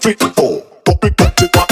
3, 4. Pop it, pop it, pop.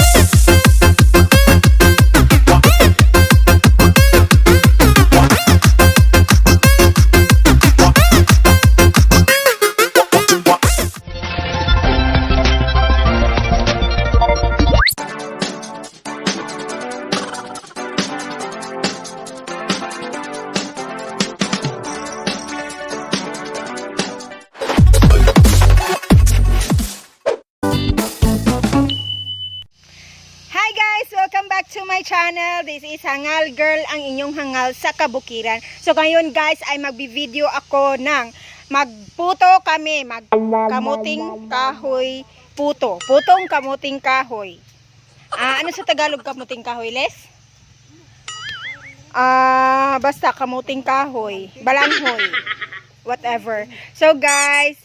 Hi guys! Welcome back to my channel. This is Hangal Girl, ang inyong hangal sa kabukiran. So ngayon guys ay magbi-video ako ng magputo kami, magkamuting kahoy puto. Putong kamuting kahoy. Ano sa Tagalog kamuting kahoy, Les? Basta kamuting kahoy, balanghoy, whatever. So guys,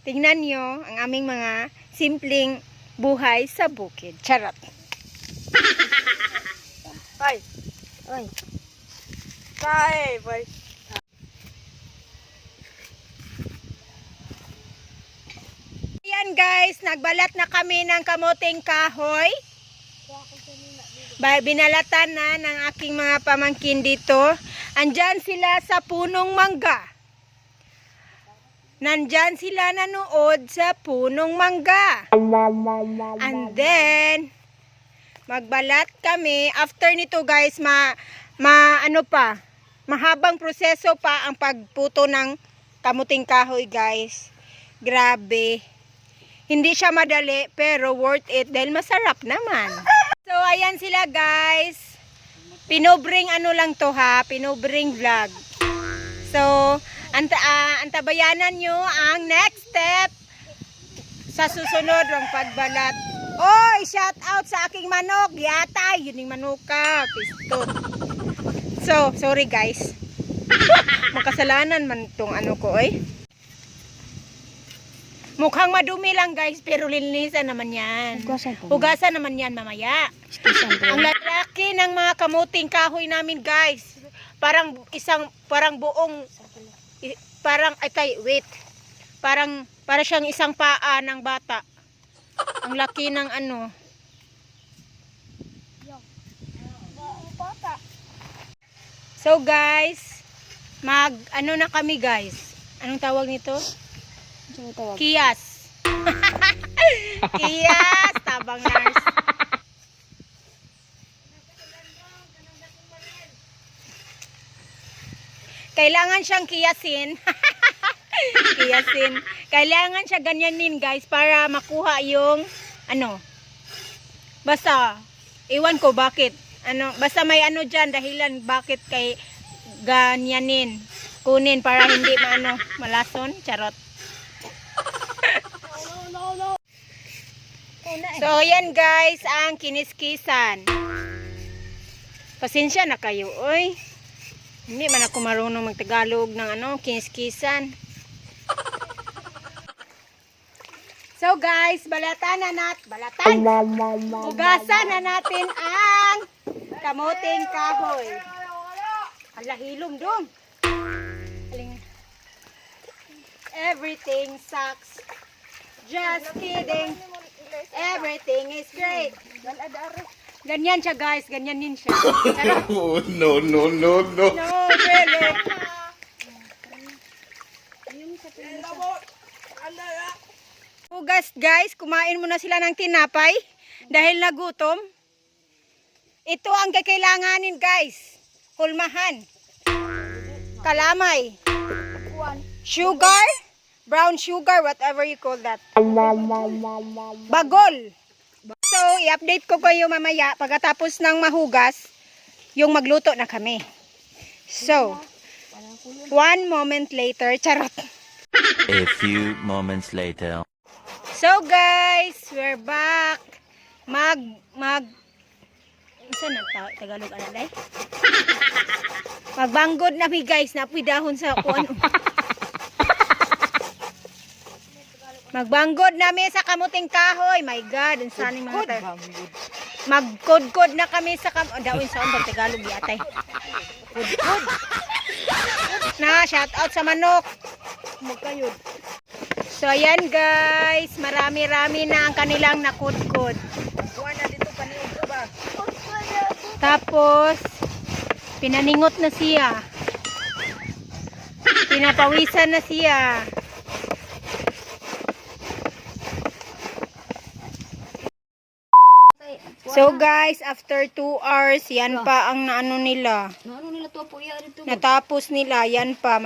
tingnan nyo ang aming mga simpleng buhay sa bukid. Charot. Ay. Ay. Kay, boy. Ayan guys, nagbalat na kami ng kamuting kahoy. Binalatan na ng aking mga pamangkin dito. Andyan sila sa punong mangga. Nandyan sila nanood sa punong mangga. And then, magbalat kami. After nito guys, mahabang proseso pa ang pagputo ng kamuting kahoy guys. Grabe. Hindi siya madali, pero worth it dahil masarap naman. So, ayan sila guys. Pinobring ano lang to ha, pinobring vlog. So, antabayanan nyo ang next step sa susunod ng pagbalat. Oy, shout out sa aking manok. Yatay, yun yung manuka. Pistot. So, sorry guys. Makasalanan man itong ano ko, oy. Mukhang madumi lang guys, pero linisan naman yan. Hugasan naman yan mamaya. Ang lalaki ng mga kamuting kahoy namin guys. Parang buong para siyang isang paa ng bata. Ang laki ng ano. So guys, ano na kami guys. Anong tawag nito? Kiyas. Kiyas, tabang nurse. Kailangan siyang kiyasin. Kiyasin. Kailangan siya ganyanin guys para makuha yung ano. Basta iwan ko bakit. Basta may ano diyan dahilan bakit kay ganyanin. Kunin para hindi malason, charot. So yan guys ang kiniskisan. Pasensya na kayo, oy. Hindi man ako marunong magtagalog ng kiniskisan. So guys, hugasan na natin ang kamuting kahoy. Ala, hilom dong. Everything sucks. Just kidding. Everything is great. Ganyan siya guys, ganyanin siya. No, no, no, no. No, really. Hugas guys, kumain muna sila ng tinapay dahil nagutom. Ito ang kakailanganin guys. Hulmahan. Kalamay. Sugar. Brown sugar, whatever you call that. Bagol. So, i-update ko kayo mamaya pagkatapos ng mahugas, yung magluto na kami. So, 1 moment later, charot. A few moments later. So guys, we're back. Saan Tagalog day? Magbanggod na mi guys, napoy dahon sa kuan. Magbanggod namin sa kamuting kahoy. My God, ang saning mga tayo. Magkod-kod na kami sa dawin sa umbang Tagalog yatay. Kod-kod. Na, shout out sa manok. Magkayod. So ayan guys, marami-rami na ang kanilang nakudkod. Tapos pinaningot na siya. Pinapawisan na siya. So guys, after 2 hours, yan pa ang naano nila. Ano nila to po ya dito? Natapos nila, yan pa.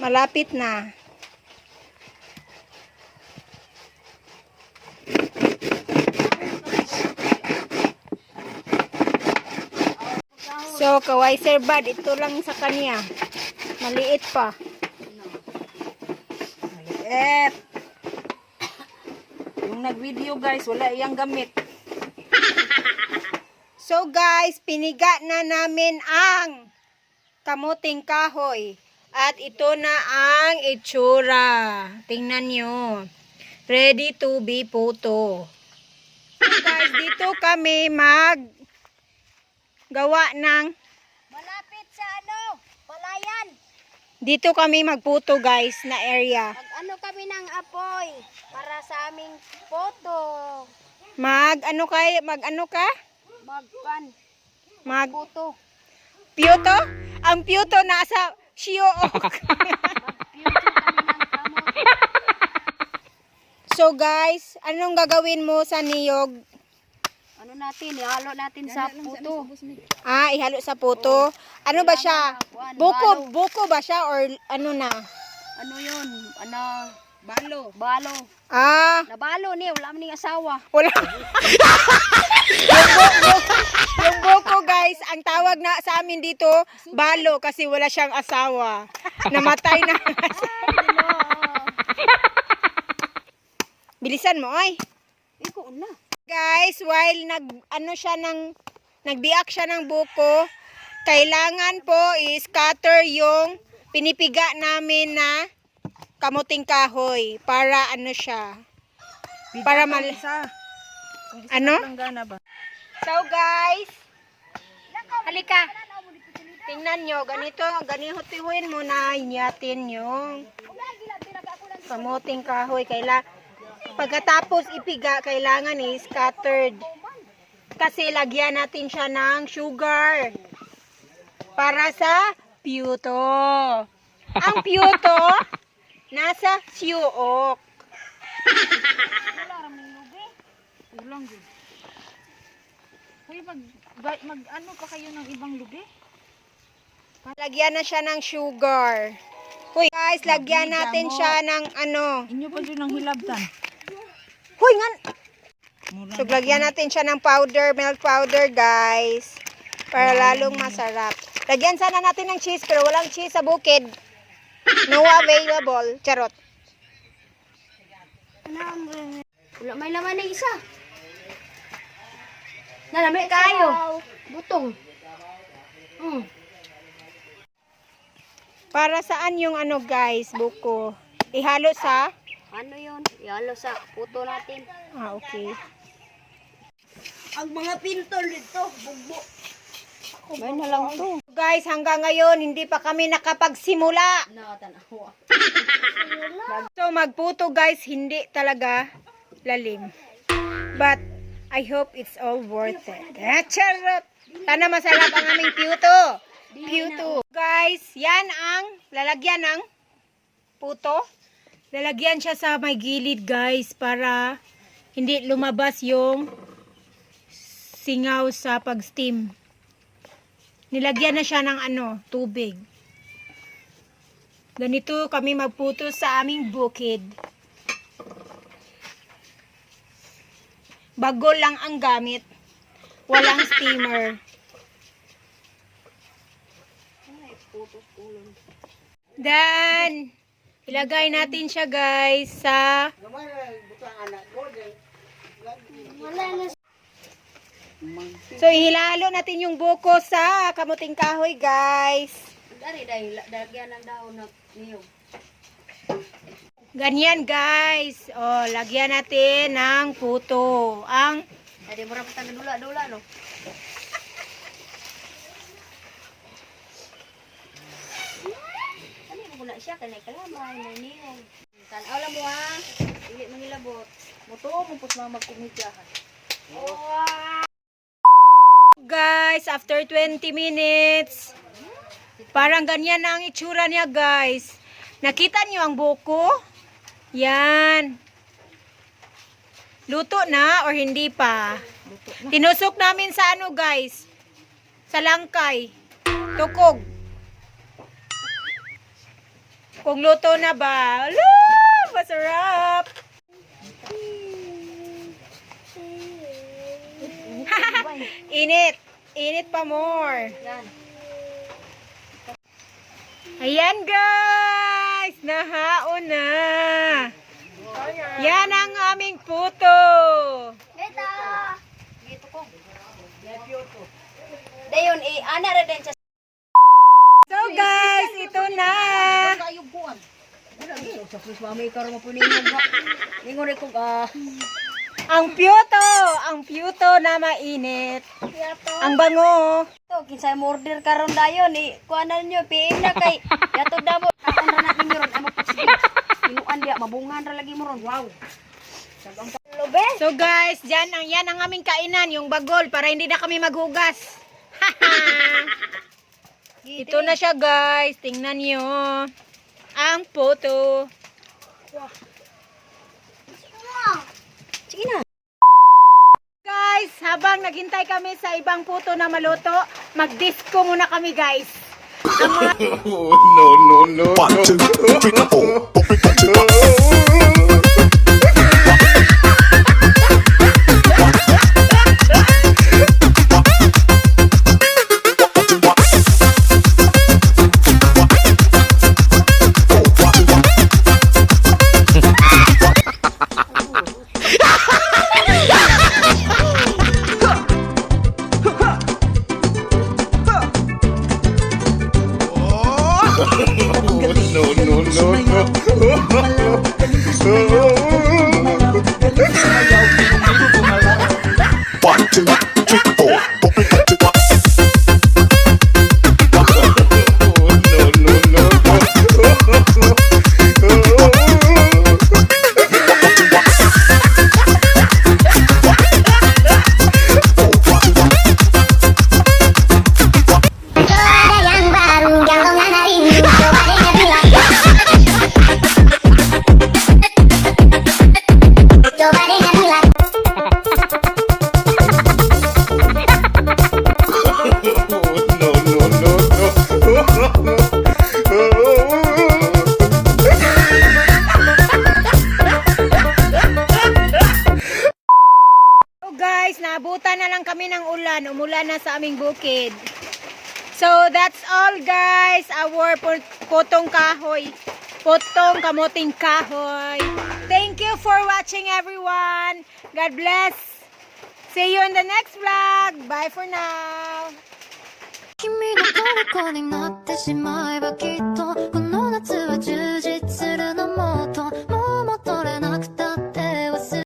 Malapit na. So, kaway Sir Bad, ito lang sa kanya. Maliit pa. Maliit. Yung nag-video guys, wala iyang gamit. So guys, piniga na namin ang kamuting kahoy. At ito na ang itsura. Tingnan nyo. Ready to be photo. So guys, dito kami gawa ng Malapit sa ano, palayan. dito kami magputo guys na area. Mag-ano kami ng apoy para sa aming photo. Mag-ano ka? Mag photo. Piuto? Ang piuto nasa Shiyook. So guys, anong gagawin mo sa niyog? Ano natin, ihalo natin sa photo. Ah, ihalo sa puto. Ano ba siya? Buko ba siya or ano na? Ano yun? Ano? Balo. Ah, Nabalo ni, wala man ning asawa. wala. yung buko guys, ang tawag na sa amin dito, balo kasi wala siyang asawa. Namatay na. Bilisan mo ay. Iko na. Guys, while nagbiak siya ng buko, kailangan po i-scatter yung pinipiga namin na kamuting kahoy para ano siya. Para ano? So guys, halika. Tingnan nyo, ganihutihuin mo na inyatin yung kamuting kahoy. Pagkatapos ipiga, kailangan scattered. Kasi lagyan natin siya ng sugar. Para sa piuto. Ang piuto, nasa siyuok. Mag-ano pa kayo ng ibang lugi? Lagyan na siya ng sugar. Hoy guys, lagyan natin siya ng ano. Inyo pa dyan ang hilabtan. Hoy nga. So lagyan natin siya ng milk powder guys. Para lalong masarap. Lagyan sana natin ng cheese pero walang cheese sa bukid. No available. Charot. Wala may laman na isa. Nalamay kayo. Butong. Para saan yung ano guys, buko? Ihalo sa? Ano yun? Ihalo sa puto natin. Ah, okay. Ang mga pintol dito, bugbo. May na lang to. Guys, hanggang ngayon hindi pa kami nakapagsimula. Nakatanawa. So magputo guys, hindi talaga lalim. But I hope it's all worth it. Charot! Sana masarap ang aming piuto. Piuto. Guys, yan ang lalagyan ng puto. Lalagyan siya sa may gilid guys para hindi lumabas yung singaw sa pag-steam. Nilagyan na siya ng tubig. Ganito kami magputo sa aming bukid. Bago lang ang gamit. Walang steamer. Dan, ilagay natin siya guys sa So ihilalo natin yung buko sa kamuting kahoy guys. Dari dahil lagyan ng dahon na niyog. Ganyan guys. Oh, lagyan natin ng puto. Ang Dari mo rapat na dula-dula no. Ano mo na siya kanay kalamay na niyog. Tanaw lang mo ha. Dili mangilabot. Moto mo put mga magkumidyahan. Guys, after 20 minutes, parang ganyan na ang itsura niya, guys. Nakita niyo ang buko? Yan. Luto na or hindi pa? Tinusok namin sa ano, guys? Sa langkay. Tukog. Kung luto na ba? Ala, masarap. Init. Init pa more. Yan. Ayan, guys. Nahaon na. Yan ang aming puto. Beta. Gito ko. Dayon ana ra din siya. So, guys, ito na. Kayubuan. Sa plus mami karon mo puningon ha. Ningon ko Ang puto na mainit. Ang bango. to kinsay mo order karon dayon kuanan nyo PM na kay yatod na mo. Akon ra na ninyo ron amo pa sige. Inuan dia mabungan ra lagi mo ron. Wow. Sagang lobe. So, guys, yan ang aming kainan, yung bagol, para hindi na kami maghugas. Ito na siya, guys. Tingnan nyo. Ang puto. Sige na. Guys, habang naghintay kami sa ibang puto na maluto, mag-disco muna kami, guys. Ang mga Oh, no, no, no, One, no. two, three, four. Pop it, catch it, watch it, watch it. Oh, no, no, no, no. One, two, three, four. Pop it, catch it, watch it. Oh, no, no, no, no. Ada yang baru galongan hari ini coba dengar bilang coba dengar bilang Oh, no, no, So, guys, naabutan na lang kami ng ulan. Umulan na sa aming bukid. So, that's all, guys. Our potong kahoy. Potong kamuting kahoy. Thank you for watching, everyone. God bless. See you in the next vlog. Bye for now. 君の虜になってしまえばきっとこの夏は充